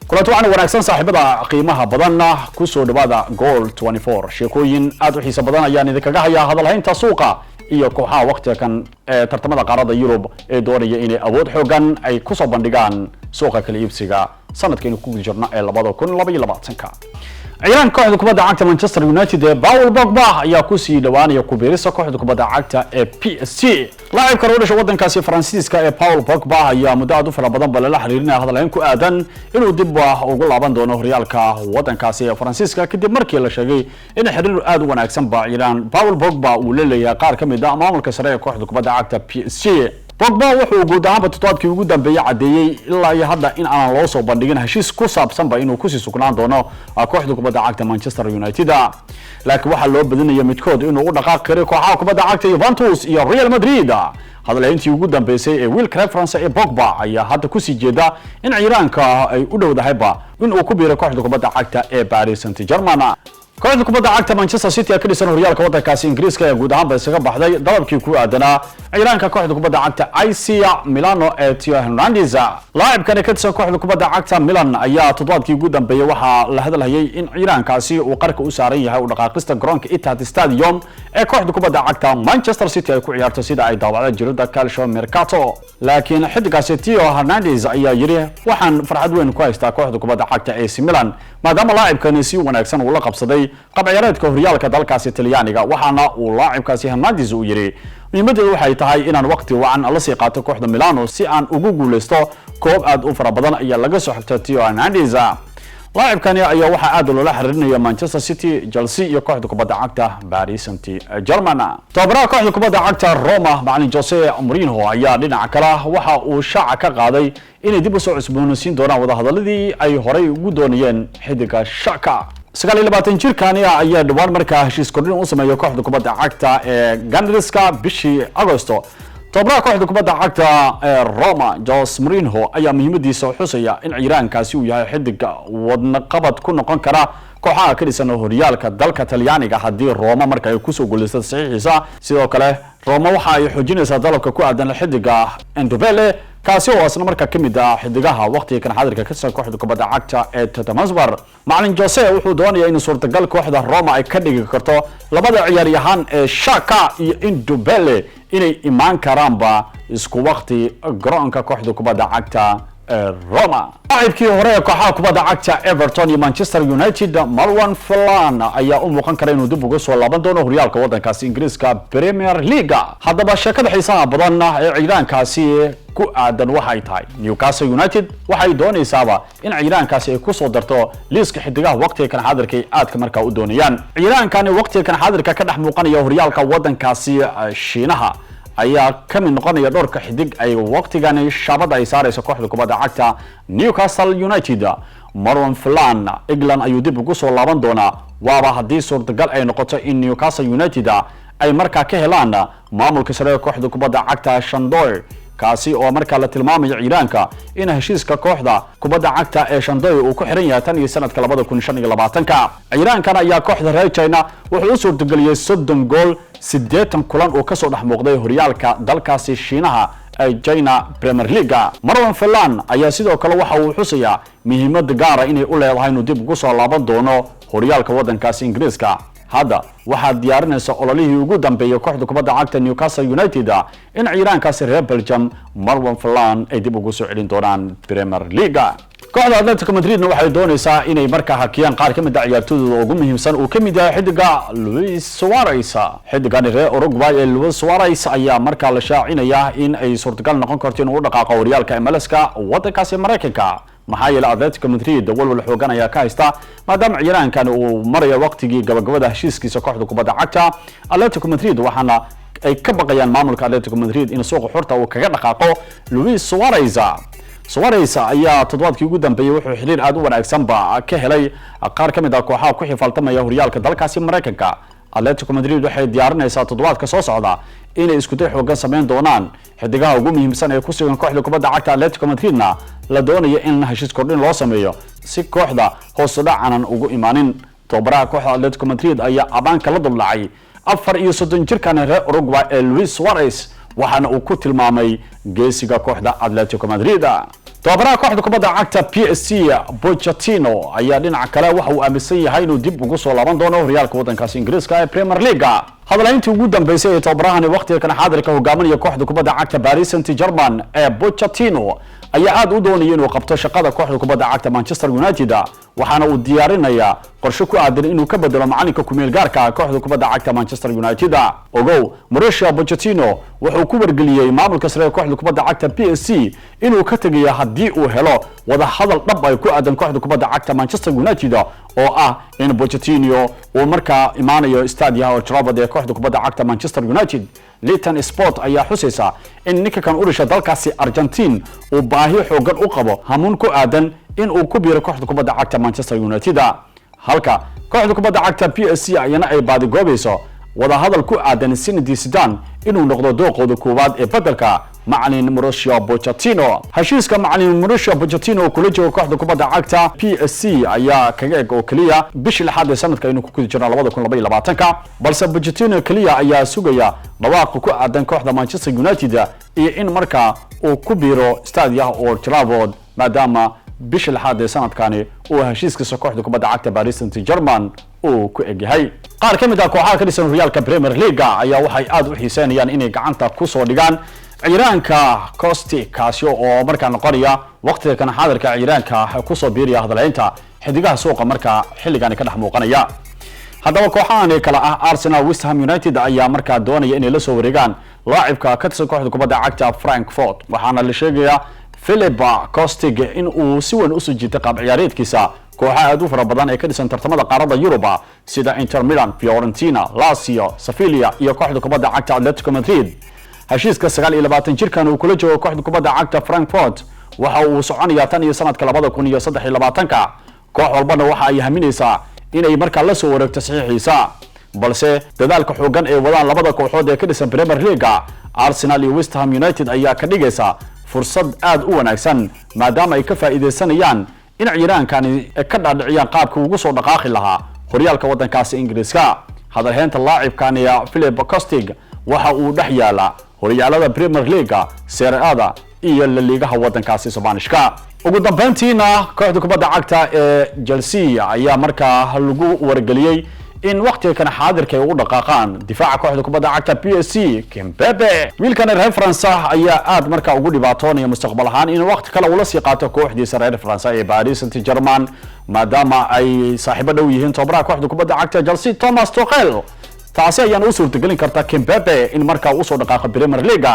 Kulanti waxaana wanaagsan, saaxiibada qiimaha badanna, kusoo dhawaada Goal 24. Sheekooyin aada u xiiso badan ayaan idinkaga hayaa hadalhaynta suuqa iyo kooxaha waktiga kan ee tartamada qaaradda Yurub ee doonaya inay awood xoogan ay kusoo bandhigaan suuqa kala iibsiga sanadkaynu ku guda jirno ee 2022-ka. Ciyaaryahanka kooxda kubadda cagta Manchester United ee Paul Pogba ayaa kusii dhawaanaya ku biirista kooxda kubadda cagta ee PSG. Laacibka u dhashay wadankaasi Faransiiska ee Paul Pogba ayaa muddo aad u fara badan ba lala xiriirinaya hadalhayn ku aadan inuu dib ugu laaban doono horyaalka wadankaasi ee Faransiiska, kadib markii la sheegay in xiriir aad u wanaagsan ba ciyaaryahan Paul Pogba uu la leeyahay qaar ka mid ah maamulka sare ee kooxda kubadda cagta PSG. Pogba wuxuu guud ahaanba toddobaadkii ugu dambeeyey caddeeyey ilaa iyo hadda in aanan loo soo bandhigin heshiis ku saabsanba inuu kusii sugnaan doono kooxda kubadda cagta Manchester United, laakiin waxaa loo badinaya midkood inuu u dhaqaaqi karay kooxaha kubadda cagta Juventus iyo Real Madrid. Hadalhayntii ugu dambeysay ee wiilka reer France ee Pogba ayaa hadda kusii jeeda in ciiraanka ay u dhowdahayba in uu ku biiro kooxda kubadda cagta ee Paris Saint Germain. Kooxda kubadda cagta Manchester City ee ka dhisan horyaalka waddankaasi Ingiriiska ee guud ahaanba isaga baxday dalabkii ku aadanaa ciiraanka kooxda kubadda cagta AC Milano ee Theo Hernandez. Laacibkani ka tirsan kooxda kubadda cagta Milan ayaa toddobaadkii ugu dambeeyey waxaa la hadalhayay in ciiraankaasi uu qarka u saaran yahay u dhaqaaqista garoonka Etihad Stadium ee kooxda kubadda cagta Manchester City ay ku ciyaarto, sida ay daawacday jirida Calcio Mercato. Laakiin xidigaasi Theo Hernandez ayaa yidhi: "Waxaan farxad weyn ku haystaa kooxda kubadda cagta AC Milan," maadaama laacibkani si wanaagsan uu la qabsaday qaab ciyaareedka horyaalka dalkaasi Talyaaniga. Waxaana uu laacibkaasi Hernandez uu yidhi: "Muhiimadeedu waxay tahay inaan waqti wacan la sii qaato kooxda Milano si aan ugu guuleysto koob aad u fara badan," ayaa laga soo xigta Theo Hernandez. Laacibkani ayaa waxaa aad loola xiriirinaya Manchester City, Chelsea iyo kooxda kubadda cagta Paris Saint Germain. Tababaraha kooxda kubadda cagta Roma, macalin Jose Mourinho, ayaa dhinaca kale waxa uu shaaca ka qaaday inay dib usoo cusboonaysiin doonaan wadahadaladii ay horay ugu doonayeen xidiga Xhaka. 29 jirkani ayaa dhawaan markaa heshiis kordhin u sameeya kooxda kubadda cagta ee Gunners-ka bishii Agosto. Tababaraha kooxda kubadda cagta ee Roma, Jose Mourinho, ayaa muhiimadiisa xusaya in ciiraankaasi uu yahay xidiga wadnaqabad ku noqon kara kooxaha ka dhisan horyaalka dalka Talyaaniga haddii Roma marka ay kusoo guulaysato saxiixiisa. Sidoo kale Roma waxa ay xoojinaysaa dalabka ku aadan xidiga Ndombele, kaasi oo isna markaa kamid ah xidigaha waqtiga kan xaadirka ka tirsan kooxda kubadda cagta ee Tottenham Hotspur. Macalin Jose wuxuu doonayaa in suurtagal kooxda Roma ay ka dhigi karto labada ciyaaryahan ee Xhaka iyo Ndombele inay imaan karaanba isku waqti garoonka kooxda kubadda cagta ee Roma. Laacibkii hore ee kooxaha kubadda cagta Everton iyo Manchester United, Marouane Fellaini, ayaa u muuqan kara inuu dib uga soo laaban doono horyaalka waddankaasi Ingiriiska, Premier League. Haddaba sheekada xiisaha badan ee ciidaankaasi ku aadan waxay tahay Newcastle United waxay doonaysaaba in ciidaankaasi ay kusoo darto liiska xidigaha waqtiga kan xaadirka ay aadka markaa u doonayaan. Ciidaankani waqtiga kan xaadirka ka dhex muuqanaya horyaalka waddankaasi Shiinaha ayaa ka mid noqonaya dhowrka xidig ay waqtigani shaabada ay saarayso kooxda kubadda cagta Newcastle United. Marouane Fellaini England ayuu dib ugu soo laaban doonaa, waaba haddii suurtagal ay noqoto in Newcastle United ay markaa ka helaan maamulka sare ee kooxda kubadda cagta Shandong, kaasi oo markaa la tilmaamayo ciiraanka in heshiiska kooxda kubadda cagta ee Shandong uu ku xiran yahay tan iyo sanadka 2025-ka. Ciiraankan ayaa kooxda reer China wuxuu u suurtageliyey 30 gool 80 kulan uu kasoo dhex muuqday horyaalka dalkaasi Shiinaha ee China Premier League. Marouane Fellaini ayaa sidoo kale waxa uu xusayaa muhiimada gaara inay u leedahay inuu dib ugu soo laaban doono horyaalka waddankaasi Ingiriiska. Hadda waxaad diyaarinaysa ololihii ugu dambeeyay kooxda kubadda cagta Newcastle United in ciiraankaasi reer Belgium, Marouane Fellaini, ay dib ugu soo celin doonaan Premier League. Kooxda Atletico Madridna waxay doonaysaa inay markaa hakiyaan qaar ka mid a ciyaartooydooda ugu muhiimsan, uu ka mid yahay xidiga Luis Suarez. Xidigani reer Uruguay ee Luis Suarez ayaa markaa la shaacinayaa in ay suurtagal noqon karto inuu u dhaqaaqo horyaalka MLS-ka waddankaasi Maraykanka, maxaa yeelay Atletico Madrid walwal xoogan ayaa ka haysta, maadaama ciyaaraankan uu marayo waqtigii gabagabada heshiiskiisa kooxda kubadda cagta Atletico Madrid, waxaana ay ka baqayaan maamulka Atletico Madrid in suuqa xurta uu kaga dhaqaaqo Luis Suarez. Suarez ayaa toddobaadkii ugu dambeeyey wuxuu xiriir aada u wanaagsanba ka helay qaar ka mid ah kooxaha ku xifaaltamaya horyaalka dalkaasi Maraykanka. Atletico Madrid waxay diyaarinaysaa toddobaadka soo socda inay iskuday xoogan sameyn doonaan xidigaha ugu muhiimsan ee ku sugan kooxda kubadda cagta Atletico Madridna la doonayo in heshiis kordhin loo sameeyo si kooxda hoos u dhacanan ugu imaanin. Tababaraha kooxda Atletico Madrid ayaa abaanka la duldhacay 34 jirkan reer Uruguay ee Luis Suarez. Waxaana uu ku tilmaamay geesiga kooxda Atletico Madrid. Tababaraha kooxda kubadda cagta PSG Pochettino ayaa dhinaca kale waxa uu aaminsan yahay inuu dib ugu soo laaban doono horyaalka waddankaasi Ingiriiska ee Premier League. Hadalhayntii ugu dambeysay ee tababarahani waqtiga kan xaadirka hogaaminaya kooxda kubadda cagta Paris Saint-Germain ee Pochettino ayaa aad u doonaya inuu qabto shaqada kooxda kubadda cagta Manchester United, waxaana uu diyaarinayaa qorshe ku aadan inuu ka bedelo macalinka kumeel gaarka kooxda kubadda cagta Manchester United. Ogow, Mauricio Pochettino wuxuu ku wargeliyey maamulka sare ee kooxda kubadda cagta PSG inuu ka tegayo haddii uu helo wada hadal dhab ay ku aadan kooxda kubadda cagta Manchester United, oo ah in Pochettino uu markaa imaanayo stadiyaha Old Trafford ee kooxda kubadda cagta Manchester United. Litton Sport ayaa xusaysa in ninka kan u dhasha dalkaasi Argentine uu baahi xoogan u qabo hamuun ku aadan in uu ku biiro kooxda kubadda cagta Manchester United, halka kooxda kubadda cagta PSG ayana ay baadigoobayso wadahadal ku aadan Zinedine Zidane inuu noqdo dooqooda koowaad ee bedelka macalin Mauricio Pochettino. Heshiiska macalin Mauricio Pochettino oo kula joogo kooxda kubadda cagta PSG ayaa kaga eg oo keliya bishii lixaad ee sanadka aynu ku guda jirno 2022-ka, balse Pochettino keliya ayaa sugaya dhawaaqa ku aadan kooxda Manchester United iyo in markaa uu ku biiro stadiyaha Old Trafford, maadaama bisha lixaad ee sanadkani uu heshiiskiisa kooxda kubadda cagta Paris Saint-Germain uu ku egyahay. Qaar ka mid ah kooxaha ka dhisan horyaalka Premier League ayaa waxay aad u xiiseynayaan inay gacanta ku soo dhigaan ciiraanka Kostic, kaasi oo markaa noqonaya waqtiga kan xaadirka ciiraanka kusoo biiraya hadalhaynta xidigaha suuqa markaa xilligani ka dhex muuqanaya. Haddaba kooxahani kale ah Arsenal, West Ham United ayaa markaa doonaya inay la soo wareegaan laacibka ka tirsan kooxda kubadda cagta Frankfurt, waxaana la sheegayaa Filip Kostic in uu si weyn usoo jiitay qaab ciyaareedkiisa kooxaha aad u fara badan ee ka dhisan tartamada qaaradda Yuruba, sida Inter Milan, Fiorentina, Lazio, Sevilla iyo kooxda kubadda cagta Atletico Madrid. Heshiiska 29 jirkan uu kula joogo kooxda kubadda cagta Frankfurt waxa uu soconayaa tan iyo sanadka 2023-ka. Koox walbana waxa ay haminaysaa inay markaa la soo wareegto saxiixiisa, balse dadaalka xoogan ee wadaan labada kooxood ee ka dhisan Premier League, Arsenal iyo West Ham United, ayaa ka dhigaysa fursad aad u wanaagsan, maadaama ay ka faa'iidaysanayaan in ciiraankani ka dhaadhiciyaan qaabka ugu soo dhaqaaqi lahaa horyaalka waddankaasi Ingiriiska. Hadalheynta laacibkani Filip Kostic waxa uu dhex yaala horyaalada Premier League, Serie A-da iyo La Ligaha waddankaasi Sbaanishka. Ugu dambeyntiina, kooxda kubadda cagta ee Chelsea ayaa markaa lagu wargeliyey in waqtiga kan xaadirka ay ugu dhaqaaqaan difaaca kooxda kubadda cagta PSG Kimpembe. Wiilkan reer Faransa ayaa aad markaa ugu dhibaatoonaya mustaqbal ahaan in waqti kale ula sii qaato kooxdiisa reer Faransa ee Paris Saint-Germain, maadaama ay saaxiibo dhow yihiin tababaraha kooxda kubadda cagta Chelsea Thomas Tuchel. Taasi ayaana u suurtagelin karta Kimpembe in markaa usoo dhaqaaqo Premier League.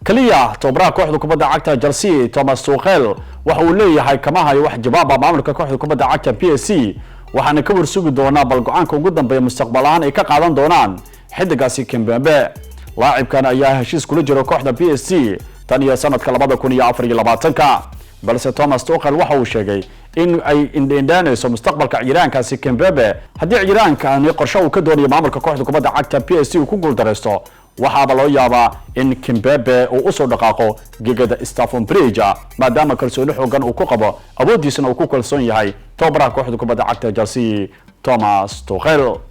Kaliya tababaraha kooxda kubadda cagta Chelsea Thomas Tuchel waxa uu leeyahay kama hayo wax jawaaba maamulka kooxda kubadda cagta PSG, waxaana ka warsugi doonaa bal go-aanka ugu dambeeya mustaqbal ahaan ay ka qaadan doonaan xidigaasi Kimpembe. Laacibkan ayaa heshiis kula jiro kooxda PSG tan iyo sanadka 2024-ka, balse Thomas Tuchel waxa uu sheegay in ay indheindheynayso mustaqbalka ciiraankaasi Kimpembe. Haddii ciiraankani qorshe uu ka doonayo maamulka kooxda kubadda cagta PSG uu ku guuldaraysto, waxaaba loo yaabaa in Kimpembe uu usoo dhaqaaqo gegada Stamford Bridge, maadaama kalsooni xoogan uu ku qabo, awooddiisana uu ku kalsoon yahay tababaraha kooxda kubadda cagta Chelsea Thomas Tuchel.